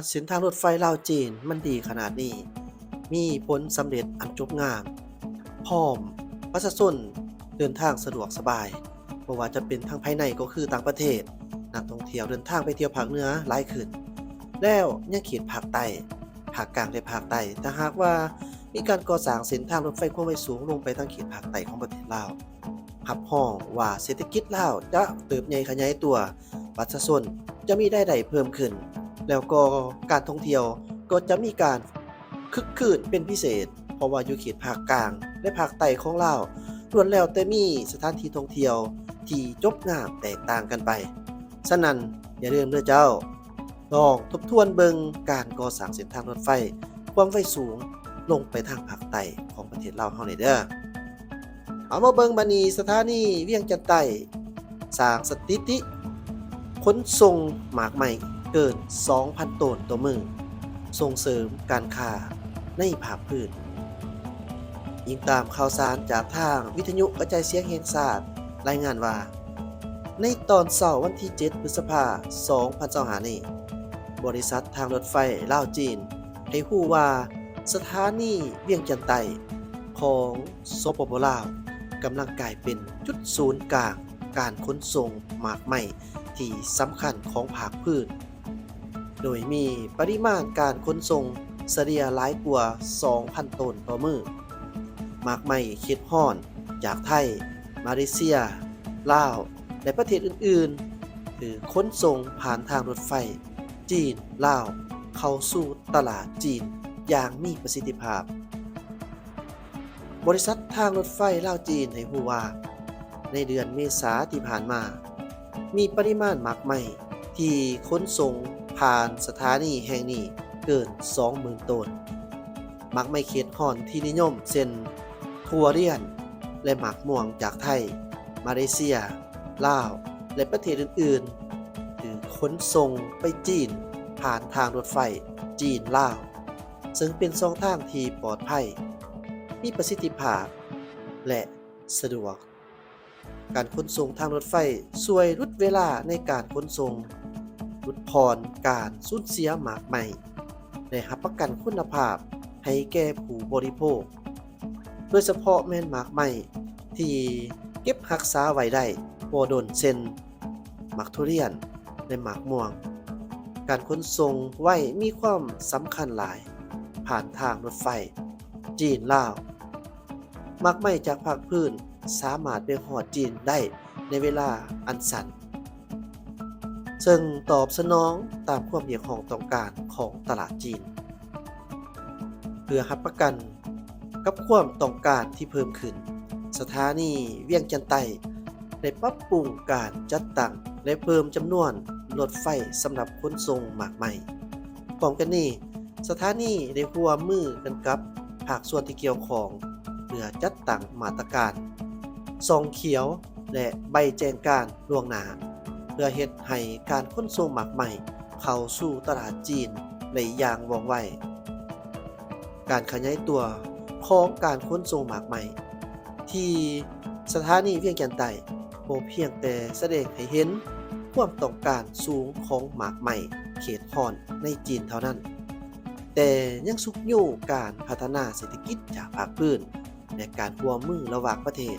ເສັ້ນທາງລົດໄຟລາວຈີນມັນດີຂະໜາດນີ້, ມີຜົນສຳເລັດອັນຈົບງາມ, ພ້ອມປະຊາຊົນເດີນທາງສະດວກສະບາຍ, ບໍ່ວ່າຈະເປັນທັງພາຍໃນກໍຄືຕ່າງປະເທດ, ນັກທ່ອງທ່ຽວເດີນທາງໄປທ່ຽວພາກເໜືອຫຼາຍຂຶ້ນ, ແລ້ວຍັງເຂດພາກໃຕ້, ພາກກາງ ແລະ ພາກໃຕ້, ຖ້າຫາກວ່າມີການກໍ່ສ້າງເສັ້ນທາງລົດໄຟຄວາມໄວສູງລົງໄປທາງເຂດພາກໃຕ້ຂອງປະເທດລາວ, ຮັບຮອງວ່າເສດຖະກິດລາວຈະເຕີບໃຫຍ່ຂະຫຍາຍຕົວ, ປະຊາຊົນຈະມີລາຍໄດ້ເພີ່ມຂຶ້ນ, ແລ້ວກໍການທ່ອງທ່ຽວກໍຈະມີການຄຶກຄື້ນເປັນພິເສດ, ເພາະວ່າຢູ່ເຂດພາກກາງ ແລະ ພາກໃຕ້ຂອງລາວ ລ້ວນແລ້ວແຕ່ມີສະຖານທີ່ທ່ອງທ່ຽວທີ່ຈົບງາມແຕກຕ່າງກັນໄປ. ສະນັ້ນ ຢ່າລືມເດີເຈົ້າ, ລອງທົບທວນເບິ່ງການກໍ່ສ້າງເສັ້ນທາງລົດໄຟຄວາມໄວສູງລົງໄປທາງພາກໃຕ້ຂອງປະເທດລາວເຮົານີ້ເດີ. ເອົາມາເບິ່ງບາດນີ້, ສະຖານີວຽງຈັນໃຕ້ສ້າງສະຖິຕິຂົນສົ່ງໝາກໄມ້ເກີນສອງພັນໂຕນຕໍ່ມື້, ສົ່ງເສີມການຄ້າໃນພາກພື້ນ. ອີງຕາມຂ່າວສານຈາກທາງວິທະຍຸກະຈາຍສຽງແຫ່ງຊາດລາຍງານວ່າ, ໃນຕອນເຊົ້າວັນທີເຈັດ ພຶດສະພາ ສອງພັນຊາວຫ້ານີ້, ບໍລິສັດທາງລົດໄຟລາວຈີນ ໃຫ້ຮູ້ວ່າ ສະຖານີວຽງຈັນໃຕ້ຂອງ ສປປ ລາວ ກຳລັງກາຍເປັນຈຸດສູນກາງການຂົນສົ່ງໝາກໄມ້ທີ່ສຳຄັນຂອງພາກພື້ນ, ໂດຍມີປະລິມານການຂົນສົ່ງສະເລ່ຍຫຼາຍກວ່າສອງພັນໂຕນຕໍ່ມື້. ໝາກໄມ້ເຂດຮ້ອນຈາກໄທ, ມາເລເຊຍ, ລາວ ແລະ ປະເທດອື່ນໆ ຖືກຂົນສົ່ງຜ່ານທາງລົດໄຟ ຈີນ-ລາວ ເຂົ້າສູ່ຕະຫຼາດຈີນຢ່າງມີປະສິດທິພາບ. ບໍລິສັດທາງລົດໄຟລາວຈີນໃຫ້ຮູ້ວ່າ, ໃນເດືອນເມສາທີ່ຜ່ານມາ, ມີປະລິມານໝາກໄມ້ທີ່ຂົນສົ່ງຜ່ານສະຖານີແຫ່ງນີ້ເກີນສອງໝື່ນໂຕນ. ໝາກໄມ້ເຂດຮ້ອນທີ່ນິຍົມເຊັ່ນ ທຸລຽນ ແລະ ໝາກມ່ວງຈາກໄທ, ມາເລເຊຍ, ລາວ ແລະ ປະເທດອື່ນໆ ຖືກຂົນສົ່ງໄປຈີນຜ່ານທາງລົດໄຟຈີນ-ລາວ, ເຊິ່ງເປັນຊ່ອງທາງທີ່ປອດໄພ, ມີປະສິດທິພາບ ແລະ ສະດວກ. ການຂົນສົ່ງທາງລົດໄຟຊ່ວຍຫຼຸດເວລາໃນການຂົນສົ່ງ, ຫຼຸດຜ່ອນການສູນເສຍໝາກໄມ້ ແລະ ຮັບປະກັນຄຸນນະພາບໃຫ້ແກ່ຜູ້ບໍລິໂພກ, ໂດຍສະເພາະແມ່ນໝາກໄມ້ທີ່ເກັບຮັກສາໄວ້ໄດ້ບໍ່ດົນ ເຊັ່ນ ໝາກທຸລຽນ ແລະ ໝາກມ່ວງ. ການຂົນສົ່ງໄວມີຄວາມສຳຄັນຫຼາຍ. ຜ່ານທາງລົດໄຟຈີນ-ລາວ, ໝາກໄມ້ຈາກພາກພື້ນສາມາດໄປຮອດຈີນໄດ້ໃນເວລາອັນສັ້ນ, ເຊິ່ງຕອບສະໜອງຕາມຄວາມຮຽກຮ້ອງຕ້ອງການຂອງຕະຫຼາດຈີນ. ເພື່ອຮັບປະກັນກັບຄວາມຕ້ອງການທີ່ເພີ່ມຂຶ້ນ, ສະຖານີວຽງຈັນໃຕ້ໄດ້ປັບປຸງການຈັດຕັ້ງ ແລະ ເພີ່ມຈຳນວນລົດໄຟສຳລັບຂົນສົ່ງໝາກໄມ້. ພ້ອມກັນນີ້, ສະຖານີໄດ້ຮ່ວມມືກັນກັບພາກສ່ວນທີ່ກ່ຽວຂ້ອງ ເພື່ອຈັດຕັ້ງມາດຕະການຊ່ອງຂຽວ ແລະ ໃບແຈ້ງການລ່ວງໜ້າ, ເພື່ອເຮັດໃຫ້ການຂົນສົ່ງໝາກໄມ້ເຂົ້າສູ່ຕະຫຼາດຈີນໄດ້ຢ່າງວ່ອງໄວ. ການຂະຫຍາຍຕົວຂອງການຂົນສົ່ງໝາກໄມ້ທີ່ສະຖານີວຽງຈັນໃຕ້ ບໍ່ພຽງແຕ່ສະແດງໃຫ້ເຫັນຄວາມຕ້ອງການສູງຂອງໝາກໄມ້ເຂດຮ້ອນໃນຈີນເທົ່ານັ້ນ, ແຕ່ຍັງຊຸກຍູ້ການພັດທະນາເສດຖະກິດຈາກພາກພື້ນ ແລະ ການຮ່ວມມືລະຫວ່າງປະເທດ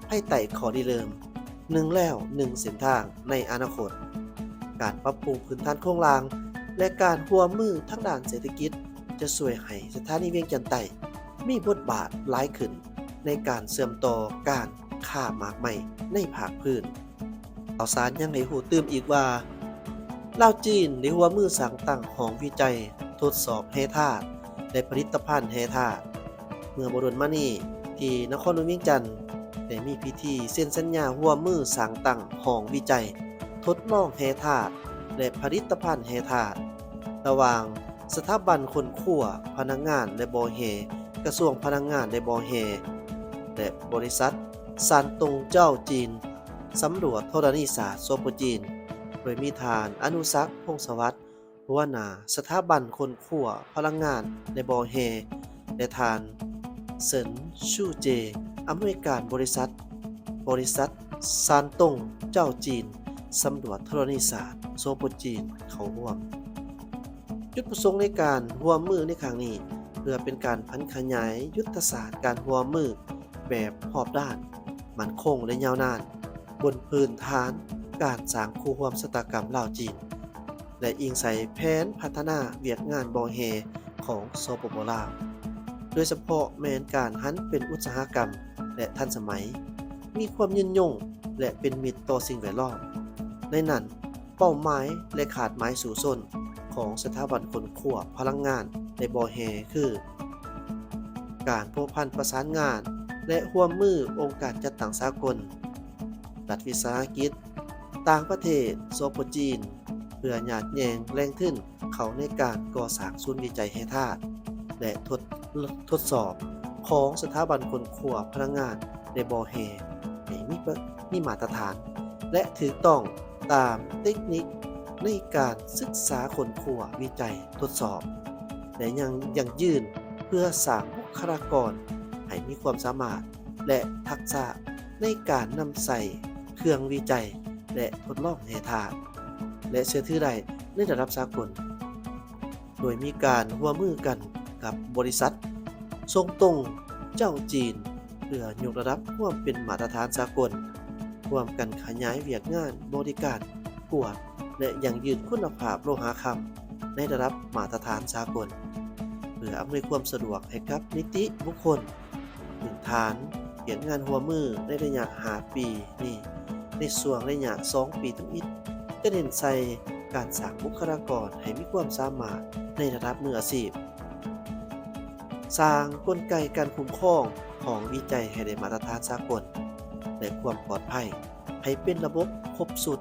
ພາຍໃຕ້ຂໍ້ລິເລີ່ມ ໜຶ່ງແລວໜຶ່ງເສັ້ນທາງໃນອະນາຄົດ. ການປັບປຸງພື້ນຖານໂຄງລ່າງ ແລະ ການຮ່ວມມືທາງດ້ານເສດຖະກິດ ຈະຊ່ວຍໃຫ້ສະຖານີວຽງຈັນໃຕ້ມີບົດບາດຫຼາຍຂຶ້ນໃນການເຊື່ອມຕໍ່ການຄ້າໝາກໄມ້ໃນພາກພື້ນ. ຂ່າວສານຍັງໃຫ້ຮູ້ຕື່ມອີກວ່າ, ລາວ-ຈີນໄດ້ຮ່ວມມືສ້າງຕັ້ງຫ້ອງວິໄຈທົດສອບແຮ່ທາດ ແລະ ຜະລິດຕະພັນແຮ່ທາດ. ເມື່ອບໍ່ດົນມານີ້, ທີ່ນະຄອນຫຼວງວຽງຈັນ ໄດ້ມີພິທີເຊັນສັນຍາຮ່ວມມືສ້າງຕັ້ງຫ້ອງວິໄຈທົດລອງແຮ່ທາດ ແລະ ຜະລິດຕະພັນແຮ່ທາດ ລະຫວ່າງສະຖາບັນຄົ້ນຄວ້າພະລັງງານ ແລະ ບໍ່ແຮ່, ກະຊວງພະລັງງານ ແລະ ບໍ່ແຮ່ ແລະ ບໍລິສັດຊານຕົງເຈົ້າຈີນ ສຳຫຼວດທໍລະນີສາດ ສປ ຈີນ, ໂດຍມີທ່ານ ອະນຸສັກ ພົງສະຫວັດ ຫົວໜ້າສະຖາບັນຄົ້ນຄວ້າພະລັງງານ ແລະ ບໍ່ແຮ່ ແລະ ທ່ານ ເຊິນ ຊູເຈ ອຳນວຍການບໍລິສັດ, ບໍລິສັດຊານຕົງເຈົ້າຈີນ ສຳຫຼວດທໍລະນີສາດ ສປ ຈີນ ເຂົ້າຮ່ວມ. ຈຸດປະສົງໃນການຮ່ວມມືໃນຄັ້ງນີ້ ເພື່ອເປັນການຜັນຂະຫຍາຍຍຸດທະສາດການຮ່ວມມືແບບຮອບດ້ານ, ໝັ້ນຄົງ ແລະ ຍາວນານ, ບົນພື້ນຖານການສ້າງຄູ່ຮ່ວມຊະຕາກຳລາວ-ຈີນ ແລະ ອີງໃສ່ແຜນພັດທະນາວຽກງານບໍ່ແຮ່ຂອງ ສປປ ລາວ, ໂດຍສະເພາະແມ່ນການຫັນເປັນອຸດສາຫະກຳ ແລະ ທັນສະໄໝ, ມີຄວາມຍືນຍົງ ແລະ ເປັນມິດຕໍ່ສິ່ງແວດລ້ອມ. ໃນນັ້ນ, ເປົ້າໝາຍ ແລະ ຄາດໝາຍສູ້ຊົນຂອງສະຖາບັນຄົ້ນຄວ້າພະລັງງານ ແລະ ບໍ່ແຮ່ຄື ການພົວພັນປະສານງານ ແລະ ຮ່ວມມືອົງການຈັດຕັ້ງສາກົນ, ລັດວິສາຫະກິດ, ຕ່າງປະເທດ, ສປ ຈີນ, ເພື່ອຍາດແຍ່ງແຫຼ່ງທຶນເຂົ້າໃນການກໍ່ສ້າງສູນວິໄຈແຮ່ທາດ ແລະ ທົດ ທົດສອບຂອງສະຖາບັນຄົ້ນຄວ້າພະລັງງານ ແລະ ບໍ່ແຮ່ໃຫ້ມີປະ ມີມາດຕະຖານ ແລະ ຖືກຕ້ອງຕາມເຕັກນິກໃນການສຶກສາຄົ້ນຄວ້າ, ວິໄຈ, ທົດສອບ ແລະ ຍັງຢັ້ງຢືນ ເພື່ອສ້າງບຸກຄະລາກອນໃຫ້ມີຄວາມສາມາດ ແລະ ທັກສະໃນການນຳໃຊ້ເຄື່ອງວິໄຈ ແລະ ທົດລອງແຮ່ທາດ ແລະ ເຊື່ອຖືໄດ້ໃນລະດັບສາກົນ, ໂດຍມີການຮ່ວມມືກັນກັບບໍລິສັດສົ່ງຕົງເຈົ້າຈີນ ເພື່ອຍົກລະດັບຄວາມເປັນມາດຕະຖານສາກົນ, ຮ່ວມກັນຂະຫຍາຍວຽກງານບໍລິການກວດ ແລະ ຢັ້ງຢືນຄຸນນະພາບໂລຫະຄຳໃນລະດັບມາດຕະຖານສາກົນ, ເພື່ອອຳນວຍຄວາມສະດວກໃຫ້ກັບນິຕິບຸກຄົນ. ພື້ນຖານວຽກງານຮ່ວມມືໃນໄລຍະຫ້າປີນີ້, ໃນຊ່ວງໄລຍະສອງປີທຳອິດ ຈະເນັ້ນໃສ່ການສ້າງບຸກຄະລາກອນໃຫ້ມີຄວາມສາມາດໃນລະດັບມືອາຊີບ, ສ້າງກົນໄກການຄຸ້ມຄອງຫ້ອງວິໄຈໃຫ້ໄດ້ມາດຕະຖານສາກົນ ແລະ ຄວາມປອດໄພ ໃຫ້ເປັນລະບົບຄົບຊຸດ